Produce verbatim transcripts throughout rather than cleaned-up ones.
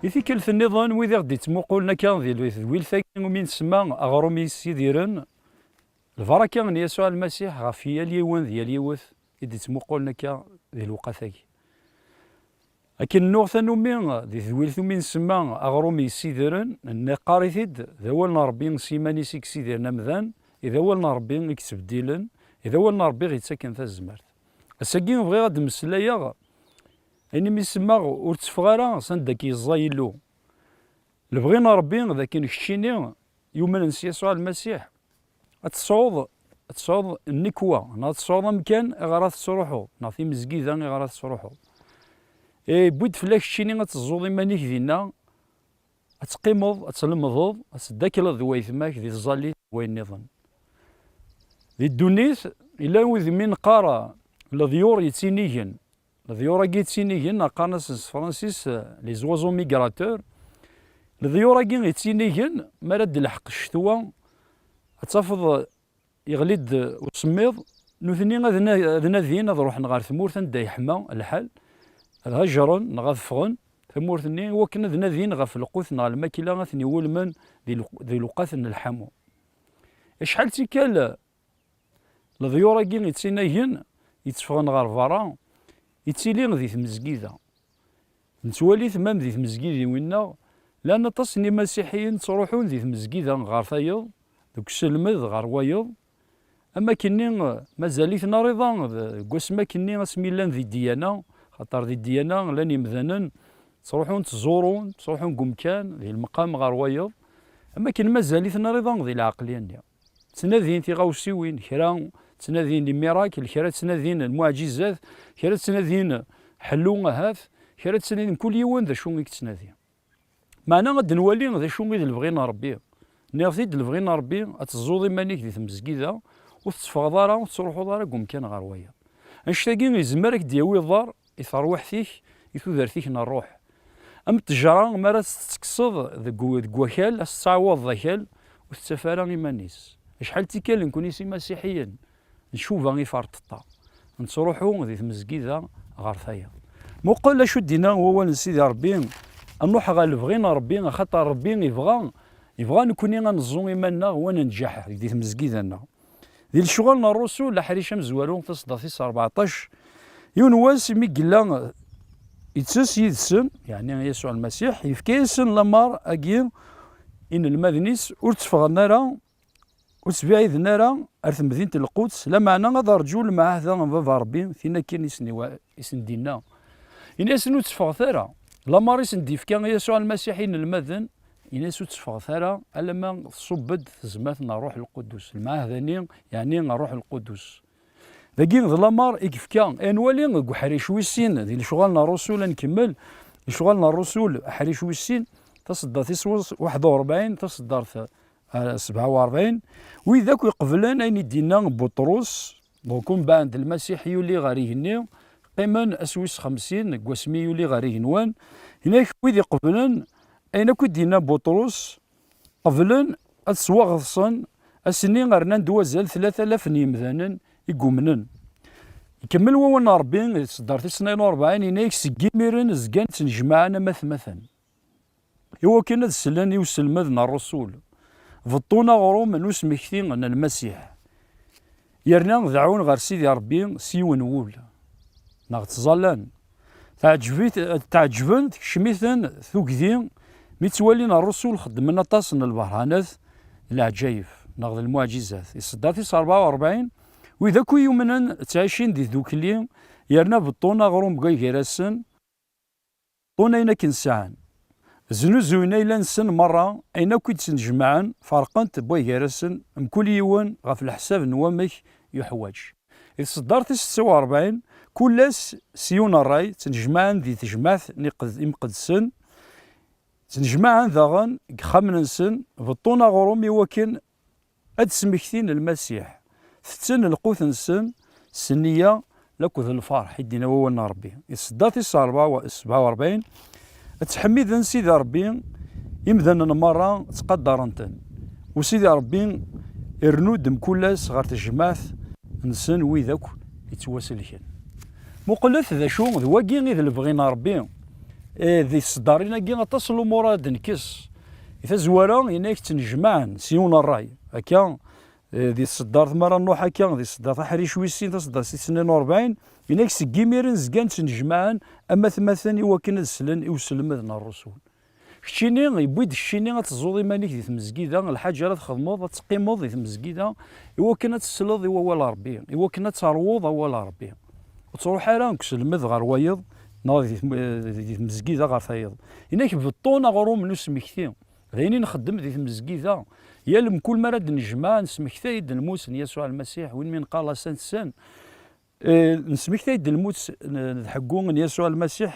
I tikkelt nniḍen, wid i ɣ-d-ittmuqulen akka di tedwilt-agi umi nsemma aɣrum yessidiren, lbaraka n Yasuɛ Lmasiḥ ɣef yal yiwen d yal yiwet i d-ittmuqulen akka di lewqat-agi. Akken nuɣ tanumi di tedwilt umi nsemma aɣrum yessidiren, neqqar-it-id d awal n Ṛebbi s yiman-is i yessidiren amdan, i d awal n Ṛebbi i yettbeddilen, i d awal n Ṛebbi i ɣ-yettaken tazmert. Ass-agi bɣiɣ ad d-mmeslayeɣ ayen imi semmaɣ ur tteffeɣ ara s anda k-yeẓẓa Yillu. Lebɣi n Ṛebbi d akken keččini yumnen s Yasuɛ Lmasiḥ, ad tesɛuḍ, ad tesɛuḍ nnekwa, neɣ ad tesɛuḍ amkan iɣer ad tettruḥuḍ, neɣ timezgida iɣer ad tettruḥuḍ. Yewwi-d fell-ak keččini ad teẓẓuḍ iman-ik dinna, ad teqqimeḍ, ad tlemdeḍ, ad teddakleḍ d waytma-k di tẓallit d wayen nniḍen. Di ddunit, yella wid mi neqqar leḍyur yettinigen. Leḍyur-agi yettinigen, qqaren-asen s tefransist, eh, les oiseaux migrateurs. Leḍyur-agi yettinigen, mi ara d-telḥeq ccetwa, ad tafeḍ, eh, yeɣli-d, eh, usemmiḍ, nutni ad na-, ad nadin, ad ruḥen ɣer tmurt anda yeḥma lḥal, ad hajren neɣ ad ffɣen tamurt-nni, i wakken ad nadin ɣef lqut neɣ lmakla ad ten-iwulmen di lw-, di lewqat n lḥamu. Acḥal d tikkal, eh, leḍyur-agi yettinagen, yetteffɣen ɣer berra, yettili di tmezgida. Nettwali-t mam di tmezgidiwin-nneɣ, llan aṭas n imasiḥiyen ttruḥun di tmezgida ɣer tayeḍ, deg uselmed ɣer wayeḍ, am akkenni, eh, mazal-iten ariḍa, d-, deg wasmi akkenni asmi llan di ddiyana, xaṭer di ddiyana llan yemdanen ttruḥun ttẓurun, ttruḥun deg umkan, di lemqam ɣer wayeḍ, am akken mazal-iten ariḍa di lɛeqliya-nni. Ttnadin tiɣawsiwin, kra ttnadin les miracles, kra ttnadin lmuɛǧizat, kra ttnadin ḥellu ahat, kra ttnadin, kul yiwen d acu i yettnadi. Meɛna ad d-nwali d acu i d lebɣi n Ṛebbi. Nniɣ-t-id, lebɣi n Ṛebbi ad teẓẓuḍ iman-ik di tmezgida, ur tetteffɣeḍ ara, ur tettruḥuḍ ara deg umkan ɣer wayeḍ. Annect-agi yezmer ad k-d-yawi ḍer i terwiḥt-ik, i tudert-ik n ṛṛuḥ. Am ttejra, mi ara tt-tekkseḍ deg, deg wakal, ad s-tettɛawadeḍ akal, ur tettaf ara iman-is. Acḥal d tikkal nekkni s imasiḥiyen, ncuba iferṭeṭṭa, nettruḥu di tmezgida ɣer tayeḍ. Muqel acu d-yenna wawal n Sidi Ṛebbi, ad nruḥ ɣer lebɣi n Ṛebbi, axaṭer Ṛebbi yebɣa, yebɣa nekkni ad neẓẓu iman-nneɣ u ad nenǧeḥ di tmezgida-nneɣ. Di Lecɣal n Ṛṛusul, aḥric amezwaru, taṣeddart tis rbeɛṭac, yiwen wass mi yella yettess yid-sen, yeɛni Yasuɛ Lmasiḥ, yefka-yasen lamer-agi inelmaden-is, ur tteffɣen ara, ur ttbiɛiden ara ar temdint n Lquds, lameɛna ad rǧun lemɛahda n Baba Ṛebbi, tin akken i sen-iwa-, i sen-d-inna. Ini-asen ur tteffɣet ara. Lamer i sen-d-yefka Yasuɛ Lmasiḥ i yinelmaden, ini-as ur tteffɣet ara alamma tṣubb-d tezmert n Ṛṛuḥ Lqudus. Lemɛahda-nni, yeɛni Ṛṛuḥ Lqudus. Dagi d lamer i yefka. Ad nwali deg uḥric wis sin, di Lecɣal n Ṛṛusul, ad nkemmel. Lecɣal n Ṛṛusul, aḥric wis sin, taṣeddart tis waḥed u ṛebɛin, taṣeddart, eh, sebɛa u ṛebɛin. Wid akk iqeblen ayen i d-yenna Buṭrus, donc, umbeɛd Lmasiḥ yuli ɣer igenni, qqimen ass wis xemsin deg wasmi yuli ɣer igenwan. Yenna-ak, wid iqeblen ayen akk i d-yenna Buṭrus, qeblen ad swaɣeḍsen, ass-nni rnan-d wazal tlata alaf n yemdanen i yumnen. Ikemmel wawal n Ṛebbi, di tseddart tis tnayen u ṛebɛin, yenna-ak, seg imiren zgan ttnejmaɛen am atmaten, i wakken ad slen i uselmed n ṛṛusul, beṭṭun aɣrum n usmekti n Lmasiḥ. Yerna deɛɛun ɣer Sidi Ṛebbi s yiwen wul, neɣ ttẓallan. Teɛǧeb-it-, teɛǧeb-, tekcem-iten tugdi mi ttwalin ṛṛusul xeddmen aṭas n lberhanat d leɛǧayeb, neɣ d lmuɛǧizat. Iṣedda tis ṛebɛa u ṛebɛin, wid akk i yumnen ttɛicin di tdukli, yerna beṭṭun aɣrum deg gar-asen, ṭṭun ayen akken sɛan. Znuzuyen ayla-nsen merra, ayen akk i d-snejmaɛen, ferqen-t wway gar-asen, mkul yiwen ɣef leḥsab n wamek yuḥwaǧ. Di tseddart tis setta u ṛebɛin, kul ass s yiwen n ṛṛay, ttnejmaɛen di tejmaɛt n iqed-, imqedsen, ttnejmaɛen daɣen deg yexxamen-nsen, beṭṭun aɣrum i wakken ad d-smektin Lmasiḥ, tetten lqut-nsen s nniya lakked lferḥ, i d-yenna wawal n Ṛebbi. Iṣedda tis sebɛa u ṛebɛin, ttḥemmiden Sidi Ṛebbi, imdanen merra ttqadaren-ten. U Sidi Ṛebbi irnu-d mkul ass ɣer tejmaɛt-nsen wid akk yettwaselken. Muqlet d acu, d wagi i d lebɣi n Ṛebbi. Eh, di tseddarin-agi aṭas n lumuṛ ara d-nekkes. Di tazwara, yenna-yak ttnejmaɛen s yiwen n ṛṛay. Akka, eh, di tseddart mi ara nruḥ akka, di tseddart aḥric wis sin, taseddart tis tnin u rebɛin, yenna-yak seg imiren zgan ttnejmaɛen am atmaten i wakken ad slen i uselmed n ṛṛusul. Keččini, yewwi-d keččini ad teẓẓuḍ iman-ik di tmezgida, lḥaǧa ara txedmeḍ, ad teqqimeḍ di tmezgida, i wakken ad tesleḍ i wawal n Ṛebbi, i wakken ad terwuḍ awal n Ṛebbi. Ur ttruḥ ara deg uselmed ɣer wayeḍ, neɣ di tm-, di tmezgida ɣer tayeḍ. Yenna-k beṭṭun aɣrum n usmekti. D ayen i nxeddem di tmezgida. Yal mkul mi ara d-nejmaɛ, nesmektay-d lmut n Yasuɛ Lmasiḥ, win mi neqqar la Sainte Seine. Eh, nesmektay-d lmut n, n, d ḥeggu n Yasuɛ Lmasiḥ,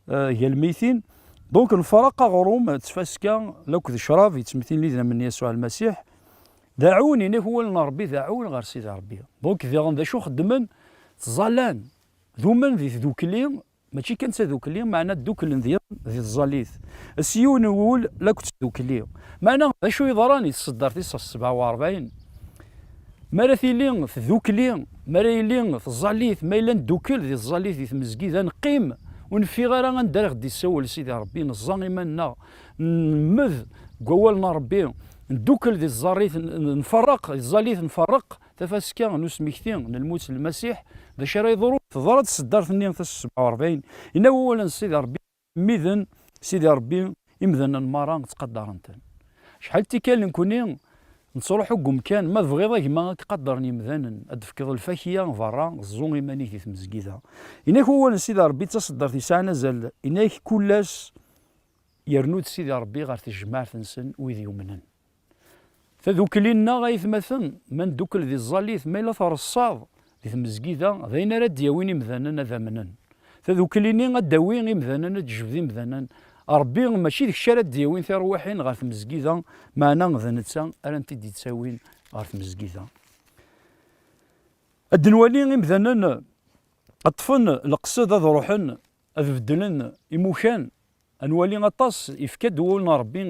eh, gar lmeytin. Donc, nferreq aɣrum d tfaska, lakk d ccrab, yettmettin lidam n Yasuɛ Lmasiḥ. D aɛun, yenna-k wawal n Ṛebbi, d aɛun ɣer Sidi Ṛebbi. Donc, diɣen d acu xeddmen? Ttẓallan. Dumen di tdukli, mačči kan d tadukli, meɛna dduklen di, di tẓallit. S yiwen n wul, lakk d tdukli. Meɛna, d acu yeḍran di tseddart tis sebɛa u rebɛin? Mi ara tili tdukli, mi ara yili tẓallit, ma yella neddukel di tẓallit di tmezgida, neqqim, ur neffiɣ ara anda ara ɣ-d-issawel Sidi Ṛebbi, neẓẓa iman-nneɣ, nlemmed deg wawal n Ṛebbi, neddukel di tẓallit, n-, n-, nferreq, di tẓallit nferreq, tafaska n usmekti n lmut n Lmasiḥ, d acu ara yeḍrun? Teḍra-d tseddart-nni tis sebɛa u rebɛin, yenna wawal n Sidi Ṛebbi, Miden, Sidi Ṛebbi, imdanen merra ttqadaren-ten. Acḥal n tikkal nekkni nettruḥu deg umkan, ma tebɣiḍ a gma ad k-qadren yimdanen, ad d-tefkeḍ lfakya berra, ẓẓu iman-ik di tmezgida. Yenna-k wawal n Sidi Ṛebbi d taseddart yesɛan azal, yenna-k kul ass yernu-d Sidi Ṛebbi ɣer tejmaɛt-nsen wid yumnen. Tadukli-nneɣ, ay atmaten, ma neddukel di tẓallit, ma yella treṣṣaḍ di tmezgida, d ayen ara d-yawin imdanen ad amnen. Tadukli-nni ad d-tawi imdanen, ad d-tejbed imdanen. Ṛebbi mačči d kečč ara d-yawin tirwiḥin ɣer tmezgida, meɛna d netta ara n-t-id-yettawin ɣer tmezgida. Ad d-nwali imdanen ṭṭfen leqsed ad ruḥen ad beddlen imukan. Ad nwali aṭas, yefka-d wawal n Ṛebbi,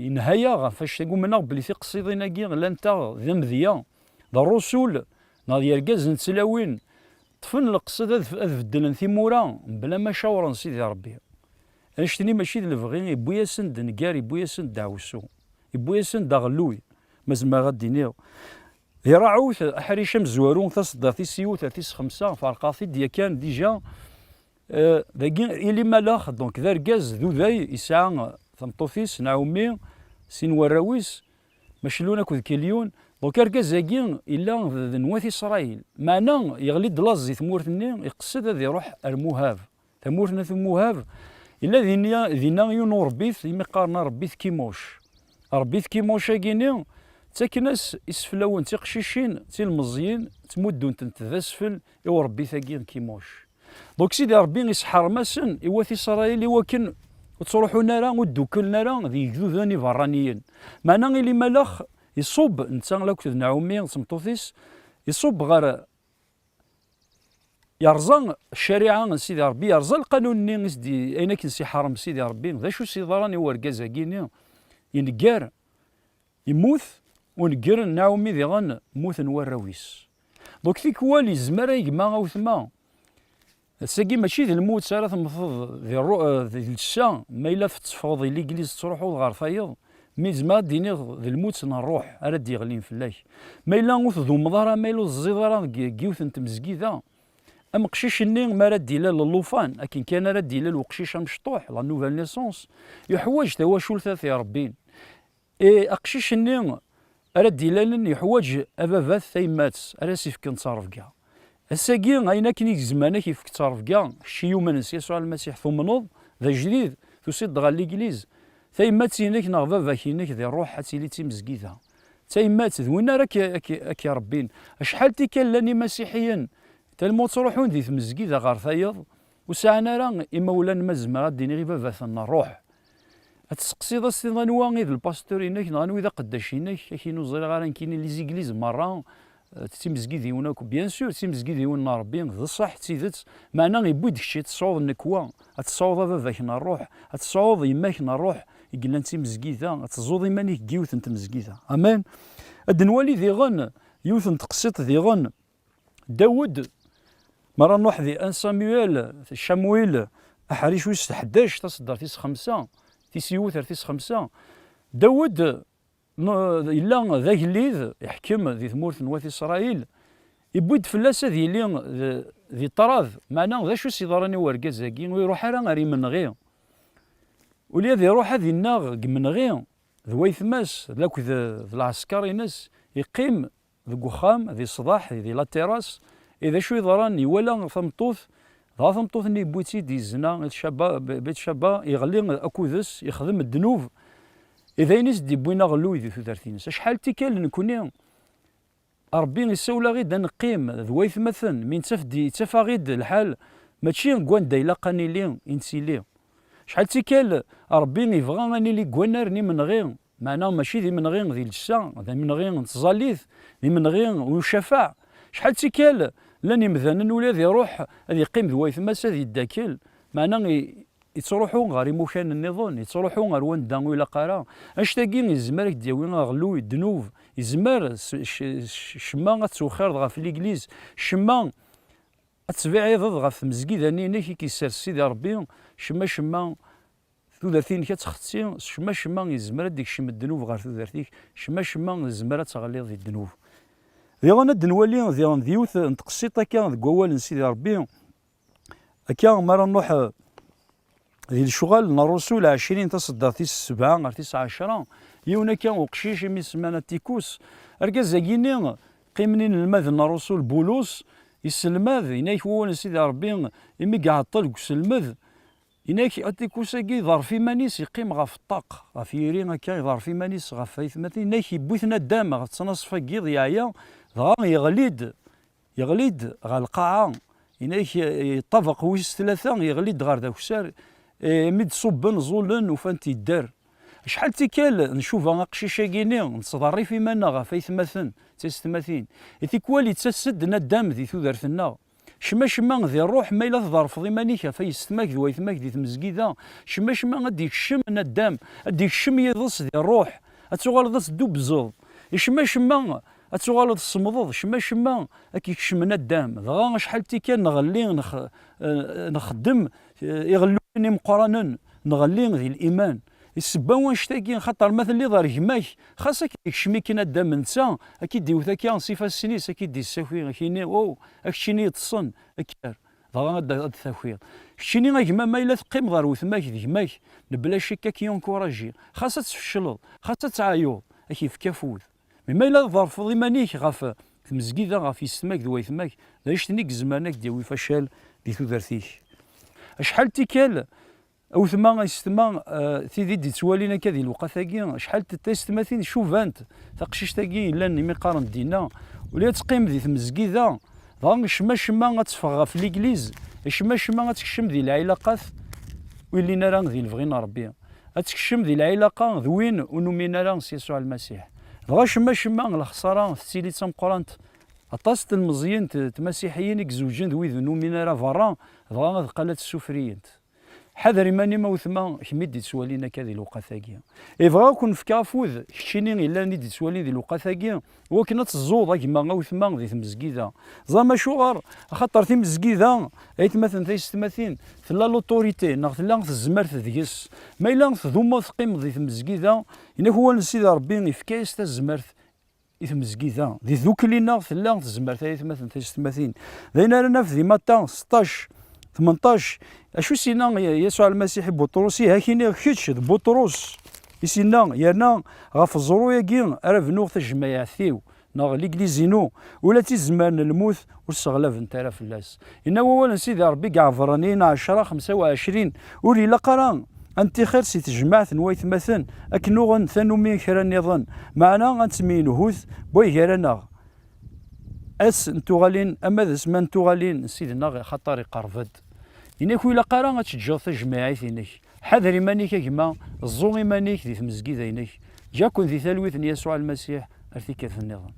yenha-yaɣ ɣef wannect-agi, umneɣ belli tiqsiḍin-agi llant-aɣ d amedya, d ṛṛusul, neɣ d yergazen d tlawin, ṭṭfen leqsed ad, ad beddlen timura, mebla ma cawren Sidi Ṛebbi. Annect-nni mačči d lebɣi, yewwi-yasen-d nnger, yewwi-yasen-d deɛwessu, yewwi-yasen-d aɣelluy, ma zemreɣ ad d-iniɣ. Di Raɛut, aḥric amezwaru, taseddart tis yiwet ar tis xemsa, ferqeɣ-t-id yakan dija, Eh, dagi, Ilimalex, donc, d argaz d uday, yesɛa tameṭṭut-is, Naɛumi, sin warraw-is, Maclun akked Kilyun. Donc, argaz-agi yella d, d n wat Isṛayil. Meɛna, yeɣli-d laẓ di tmurt-nni, iqsed ad iruḥ ar Muhab. Tamurt n at Muhab, yella dinna, dinna yiwen n uṛebbit, imi qqaren aṛebbit Kimuc. Aṛebbit Kimuc-agi-ni, ttaken-as iseflawen d tiqcicin, d tilmeẓyin, ttmuddun-tent d asfel i uṛebbit-agi n Kimuc. Donc Sidi Ṛebbi isḥerrem-asen i wat Isṛayil i wakken ur ttruḥun ara, ur ddukklen ara d yegduden ibeṛṛaniyen. Meɛna Ilimalex iṣubb, netta akked Naɛumi d tmeṭṭut-is, iṣubb ɣer, yerẓa ccariɛa n Sidi Ṛebbi, yerẓa lqanun-nni i s-d-, ayen akken s-iḥerrem Sidi Ṛebbi. D acu s-yeḍran i urgaz-agi-ni? Inegger, yemmut, unegger n Naɛumi diɣen mmuten warraw-is. Donc tikwal yezmer a gma, a wetma, ass-agi mačči d lmut ara temmteḍ di ṛṛu-, eh, di llebsa, ma yella tetteffɣeḍ di ligliz tettruḥuḍ ɣer tayeḍ, mi zemreɣ ad d-iniɣ d lmut n ṛṛuḥ ara d-yeɣlin fell-ak. Ma yella ur tdumeḍ ara, ma yella ur teẓẓiḍ ara deg, deg yiwet n tmezgida, ameqcic-nni mi ara d-ilal llufan, akken kan ara d-ilal uqcic amecṭuḥ, la nouvelle naissance, yeḥwaǧ tawacult ara t-iṛebbin. E, aqcic-nni ara d-ilalen yeḥwaǧ ababat, tayemmat ara s-ifken ttrebga. Ass-agi, ayen akken i izemren ad k-ifk ttrebga, kečč i yumnen s Yasuɛ Lmasiḥ, tumneḍ, d ajdid, tusiḍ-d ɣer ligliz, tayemmat-inek neɣ baba-k-inek di ṛṛuḥ ad tili d timezgida. D tayemmat, d win ara k-, ak-, ak-iṛebbin. Acḥal tikkal llan imasiḥiyen, talma ttruḥun di tmezgida ɣer tayeḍ, ur sɛan ara imawlan, ma zemreɣ ad d-iniɣ ibabaten n ṛṛuḥ. Ad testeqsiḍ, ad s-tiniḍ anwa i d lpastur-inek neɣ anwa i d aqeddac-inek, ad k-inin ur ẓriɣ ara, nekkini les églises merra, eh, d timezgidiwin akk. Bien sûr, d timezgidiwin n Ṛebbi, d ṣṣeḥ, d tidet, meɛna yewwi-d kečč, ad tesɛuḍ nnekwa, ad tesɛuḍ a baba-k n ṛṛuḥ, ad tesɛuḍ yemma-k n ṛṛuḥ i yellan d timezgida, ad teẓẓuḍ iman-ik deg yiwet n tmezgida. Amen. Ad d-nwali diɣen yiwet n teqsiṭ diɣen, Dawed, mi ara nruḥ di un Samuel, Camuil, Aḥric wis ḥdac, taṣeddart tis xemsa, tis yiwet ar tis xemsa. Dawed n-, yella d agellid, iḥkem di tmurt n wat Isṛayil, iwwi-d fell-as ad yili d, di ṭṭrad, meɛna d acu i s-yeḍran i urgaz-agi? Ur iruḥ ara ar imenɣi. Ula ad iruḥ ad innaɣ deg imenɣi, d waytma-s, d akked, d lɛesker-ines, iqqim deg uxxam, di ṣṣdeḥ, di la terrasse, i d acu yeḍran? Iwala tameṭṭut, dɣa tameṭṭut-nni yewwi-tt-id, yezna, Betcaba, Betcaba, yeɣli akked-s, yexdem ddnub, i d ayen i s-d-iwwin aɣelluy di tudert-ines. Acḥal n tikkal nekni, Ṛebbi issawel-aɣ-id ad neqqim d waytmaten, mi nettaf-d, yettaf-aɣ-id lḥal, mačči deg wanda ilaq ad nili i nettili. Acḥal d tikkal Ṛebbi ibɣa ad nili deg wannar n imenɣi, meɛna mačči d imenɣi di llebsa, d imenɣi n tẓallit, d imenɣi n ucafaɛ. Acḥal d tikkal llan imdanen ula ad iruḥ ad yeqqim d waytma-s ad yeddakel, meɛna i-, yettruḥu ɣer imukan nniḍen, yettruḥu ɣer wanda ur ilaq ara. Annect-agi yezmer ad k-d-yawi aɣelluy, ddnub, yezmer s-, c-, c-, ccemma ad tewxireḍ ɣef ligliz, ccemma ad tebɛideḍ ɣef tmezgida-nni-inek i k-yessers Sidi Ṛebbi, ccemma, ccemma tudert-inek ad txetti, ccemma, ccemma yezmer ad d-ikcem ddnub ɣer tudert-ik, ccemma, ccemma yezmer ad teɣliḍ di ddnub. Diɣen ad d-nwali diɣen d yiwet n tqessiṭ akka deg wawal n Sidi Ṛebbi, akka mi ara nruḥ, eh, di lecɣal n Ṛṛusul ɛecrin, taṣeddart tis sebɛa ar tis ɛecra, yiwen akka uqcic imi semman Atikus, argaz-agi-nni, qqimen inelmaden n Ṛṛusul Bulus, yesselmad, yenna-ak wawal n Sidi Ṛebbi, imi iɛeṭṭel deg uselmed, yenna-ak Atikus-agi iḍerref iman-is, yeqqim ɣef ṭṭaq, ɣef yiri akka, iḍerref iman-is ɣef aytmaten, yenna-ak yewwi-t naddam ɣef ttnaṣfa n yiḍ, yeɛya, dɣa yeɣli-d, yeɣli-d ɣer lqaɛa, yenna-ak, eh, ṭṭabeq wis tlata, yeɣli-d ɣer d akessar, eh, mi d-ṣubben, ẓullen, ufan-t yedder. Acḥal d tikkal ncuba aqcic-agi-nni, nettḍerrif iman-nneɣ ɣef aytmaten d taysetmatin. I tikwal yettas-d naddam di tudert-nneɣ. Cemma, cemma di ṛṛuḥ, ma yella tḍerrfeḍ iman-ik ɣef yessetma-k d waytma-k di tmezgida, cemma, cemma ad d-ikcem naddam, ad d-ikcem yiḍes di ṛṛuḥ, ad tuɣaleḍ ad teddubzeḍ. Cemma, cemma ad tuɣaleḍ tsemmḍeḍ, cemma, cemma ad k-ikcem naddam. Dɣa acḥal d tikkal nɣelli, nex-, eh, nxeddem, eh, iɣelluyen imeqqranen, nɣelli di liman. Ssebba n wannect-agi, xaṭer ma telliḍ ar gma-k, xas ad k-ikcem-ik naddam netta, ad k-id-iwet akka s ifassen-is, ad k-id-issaki, ad k-yini, oh, a keččini yeṭṭsen, kker, dɣa ad d-, ad d-takiḍ. Keččini a gma, ma yella teqqimeḍ ar wetma-k d gma-k, mebla ccek ad k-yunkuraji, xas ad tfecleḍ, xas ad teɛyuḍ, ad k-yefk afud. Mi ma yella tḍerrfeḍ iman-ik ɣef tmezgida, ɣef yessetma-k d waytma-k, d annect-nni i izemren ad k-d-yawi facal di tudert-ik. Acḥal n tikkal, a wetma, a yessetma, eh, tid i d-ittwalin akka di lewqat-agi, acḥal n taysetmatin cubant taqcict-agi yellan imi qqaren dinna, ula ad teqqim di tmezgida, dɣa cemma, cemma ad teffeɣ ɣef ligliz, cemma, cemma ad tekcem di lɛilaqat ur yellin ara di lebɣi n Ṛebbi. Ad tekcem di lɛilaqa d win ur numin ara s Yasuɛ Lmasiḥ. Dɣa cemma, cemma lexṣara tettili d tameqqrant. Aṭas n telmeẓyin n t-, tmasiḥiyin i izewǧen d wid ur numin ara berra, dɣa ad qqalant ssufriyent. Ḥader iman-im a wetma, kemm i d-ittwalin akka di lewqat-agi. Ibɣa ad ken-fkeɣ afud, keččini yellan i d-ittwalin di lewqat-agi, wakken ad teẓẓuḍ a gma, a wetma, di tmezgida. Ẓam acuɣer? Axaṭer timezgida, aytmaten, taysetmatin, tella l'autorité, neɣ tella tezmert deg-s. Ma yella tdumeḍ teqqimeḍ di tmezgida, yenna-k wawal n Sidi Ṛebbi, yefka-yas tazmert i tmezgida. Di tdukli-nneɣ tella tezmert, ay atmaten, taysetmatin. D ayen ara naf di Matta seṭṭac, tmenṭac. Acu s-yenna Yasuɛ Lmasiḥ i Buṭrus? Ihi ad k-iniɣ kečč d Buṭrus, i s-yenna, yerna ɣef uẓru-agi ara bnuɣ tajmaɛt-iw, neɣ ligliz-inu, ula d tizemmar n lmut ur sseɣlabent ara fell-as. Yenna wawal n Sidi Ṛebbi deg Iɛebṛaniyen ɛecra xemsa u ɛecrin, ur ilaq ara ad nettixir si tejmaɛt n waytmaten akken uɣen tanumi kra nniḍen, meɛna ad nettemyenhut way gar-aneɣ. Ass n tuɣalin, ama d asma n tuɣalin n Ssid-nneɣ, axaṭer iqerreb-d. Ini-ak ur ilaq ara ad teǧǧeḍ tajmaɛit-inek. Ḥader iman-ik a gma, ẓẓu iman-ik di tmezgida-inek. Ǧǧa-ken di talwit n Yasuɛ Lmasiḥ ar tikkelt nniḍen.